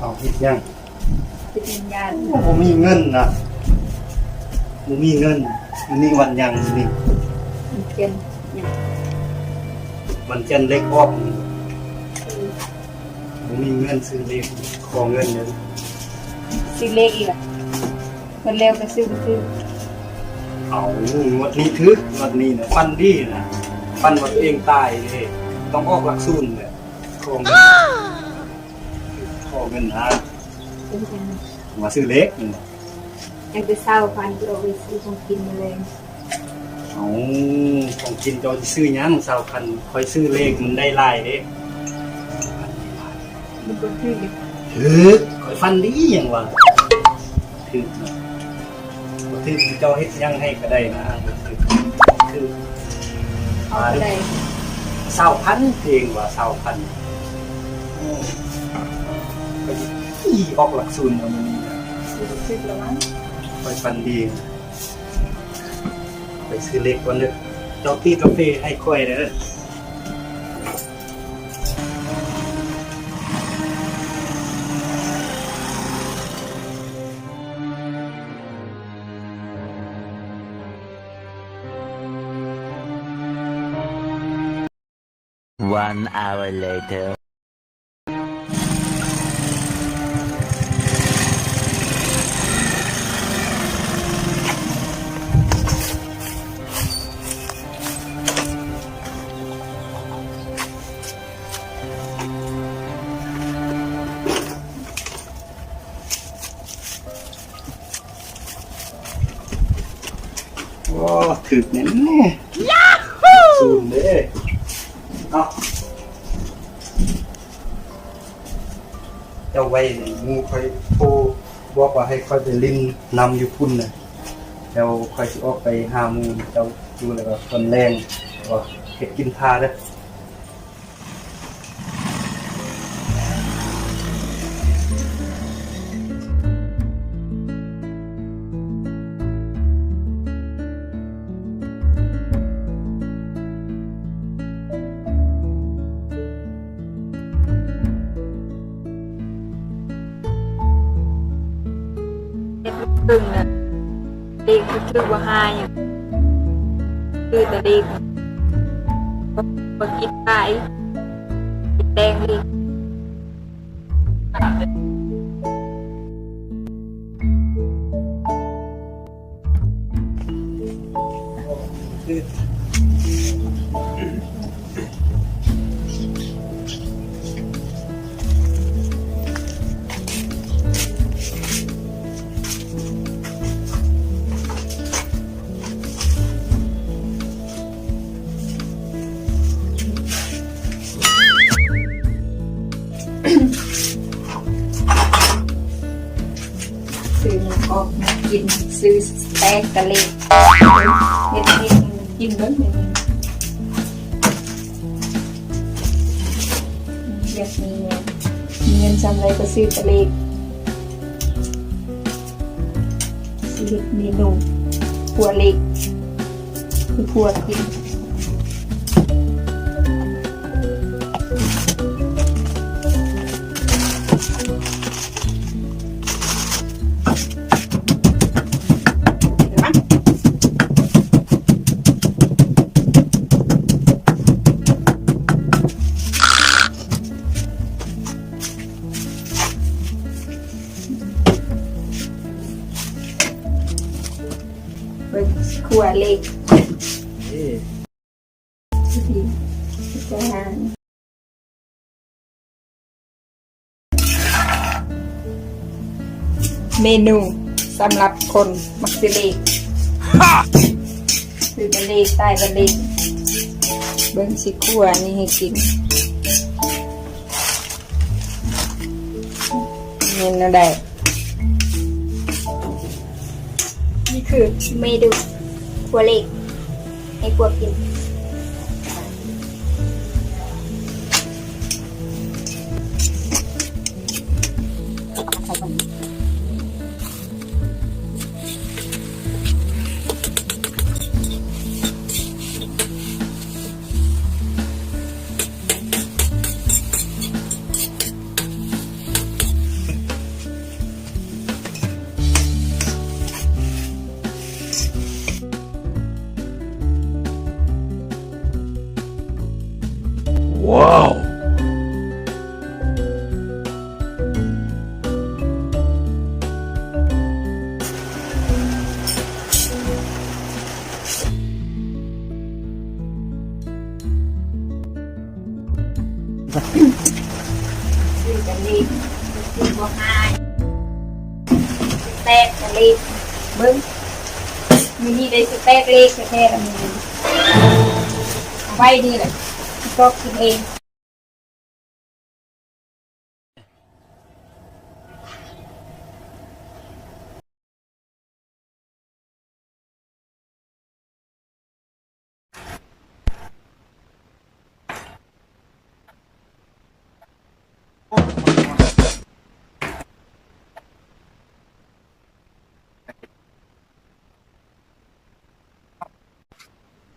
ເອົາເຮັດຫຍັງ? ເຮັດວິນຍານ. ໂອ້ ບໍ່ມີເງິນນະ, ບໍ່ມີເງິນ. ມື້ນີ້ວັນຫຍັງ? ມື້ນີ້ວັນຈັນ. ຫຍັງ? ວັນຈັນເລກອອກ. ອືມ. ບໍ່ມີເງິນຊື້ເລກ, ຂໍເງິນເດີ. ຊື້ເລກອີກລະ? ໝົດແລ້ວກໍຊື້ບໍ່ຖືກ. ເອົາ, ງວດນີ້ຖືກ, ງວດນີ້ນະ ຝັນດີນະ, ຝັນວ່າຕົວເອງຕາຍເດ້, ຕ້ອງອອກຫຼັກສູນແຫຼະ. ຂໍເງິນ, ຂໍເງິນຫາ ເປັນຫຍັງ? ມາຊື້ເລກນີ້ນະ. ຍັງແຕ່ຊາວພັນ ທີ່ເອົາໄປຊື້ຂອງກິນມື້ແລງ. ເອົາ, ຂອງກິນເຈົ້າຊິຊື້ຫຍັງ? ຊາວພັນ ຂ້ອຍຊື້ເລກມັນໄດ້ຫຼາຍເດ້. ມັນບໍ່ຖືກເດ. ຖືກ, ຂ້ອຍຝັນດີຫຍັງວະ. ຖືກນະ. ບໍ່ຖືກເຈົ້າເຮັດຫຍັງໃຫ້ກໍໄດ້ນະ. ບໍ່ຖືກ, ຖືກ. ເອົາເທົ່າໃດ? ຊາວພັນເອງວ່າ, ຊາວພັນ. ອືມ. ຂ້ອຍຊິອອກຫຼັກສູນເອົາມື້ນີ້ນະ. ບໍ່ຖືກລະມັ້ງ. ຂ້ອຍຝັນດີ. ໄປຊື້ເລກກ່ອນເດີ. ເຈົ້າຕີກາເຟໃຫ້ຂ້ອຍເດີ. One hour later. ໂອ້ ຖືກແນ່ໆ. ສູນເດ້. ເອົາ ເຈົ້າໄວ້ ໝູ່ຂ້ອຍໂທບອກວ່າໃຫ້ຂ້ອຍໄປຫຼິ້ນນຳຢູ່ພຸ້ນນະ. ແລ້ວຂ້ອຍຊິອອກໄປຫາໝູ່ເຈົ້າຢູ່ ແລ້ວກໍຕອນແລງກໍເຮັດກິນຖ້າເດີ. ເຮັດເບິ່ງນະ. ເລກຄືວ່າຫາຫຍັງ? ຄືແຕ່ເລກ ບໍ່ກິນຫຼາຍ ກິນແຕ່ງເລກ. ຊື້ໝູ່ກອບມາກິນ ຊື້ແຕກຕະເລກ ເຮັດໃຫ້ກິນເບິ່ງ. ແບບນີ້ແມ່ນ ມີເງິນສ່ຳໃດກໍຊື້ຕະເລກ. ຊິເຮັດເມນູຂົ້ວເລກໃຫ້ຜົວກິນ. ເບິ່ງ ຂົ້ວເລກ ເມນູສຳລັບຄົນມັກຊື້ເລກ ຊື້ແຕ່ເລກ ຕາຍແຕ່ເລກ. ເບິ່ງ ຊິຂົ້ວອັນນີ້ໃຫ້ກິນ. ແມ່ນແນວໃດ? ນີ້ຄືເມນູຂົ້ວເລກໃຫ້ພວກກິນ. ເ ແຕກເລກ ເບິ່ງ ມື້ນີ້ໄດ້ຊິແຕກເລກແທ້ໆລະມື້ນີ້ ເອົາໄວ້ນີ້ແຫຼະ ກອກກິນເອງ.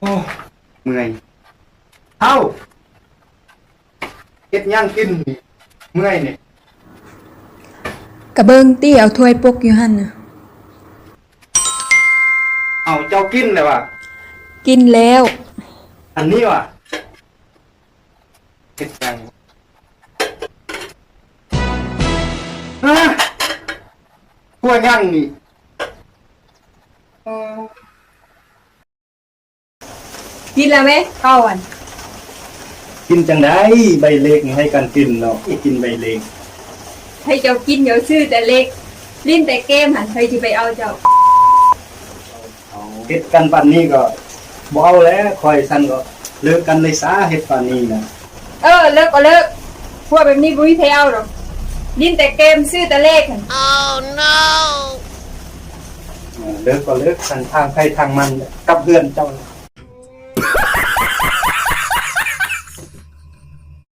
ໂອ້ ເມື່ອຍ ເອົ້າ ເຮັດຫຍັງກິນນີ້ ເມື່ອຍນີ້? ກະເບິ່ງຕິ ເອົາຖ້ວຍປົກຢູ່ຫັ້ນນະ. ເອົາ ເຈົ້າກິນແລ້ວຫວາ? ກິນແລ້ວ. ອັນນີ້ຫວາ? ເຮັດຫຍັງ? ຮະ? ຕົວຫຍັງນີ້? ເອີ. ກິນແລ້ວແມະ ເຂົ້າຫັ້ນ. ກິນຈັ່ງໃດ ໃບເລກນີ້ໃຫ້ກັນກິນເນາະ ກິນໃບເລກ. ໃຫ້ເຈົ້າກິນ ເຈົ້າຊື້ແຕ່ເລກ ຫຼິ້ນແຕ່ເກມຫັ້ນ ໃຜຊິໄປເອົາເຈົ້າ? ເຮັດກັນປານນີ້ກໍບໍ່ເອົາແລ້ວ ຂ້ອຍຊັ້ນກໍເລີກກັນເລີຍຊະ ເຮັດປານນີ້ນະ. ເອີ ເລີກກໍເລີກ ພວກແບບນີ້ບໍ່ມີໃຜເອົາດອກ ຫຼິ້ນແຕ່ເກມ ຊື້ແຕ່ເລກຫັ້ນ. ເອີ ເລີກກໍເລີກ ສັນທາງໃຜທາງມັນ ກັບເຮືອນເຈົ້າ.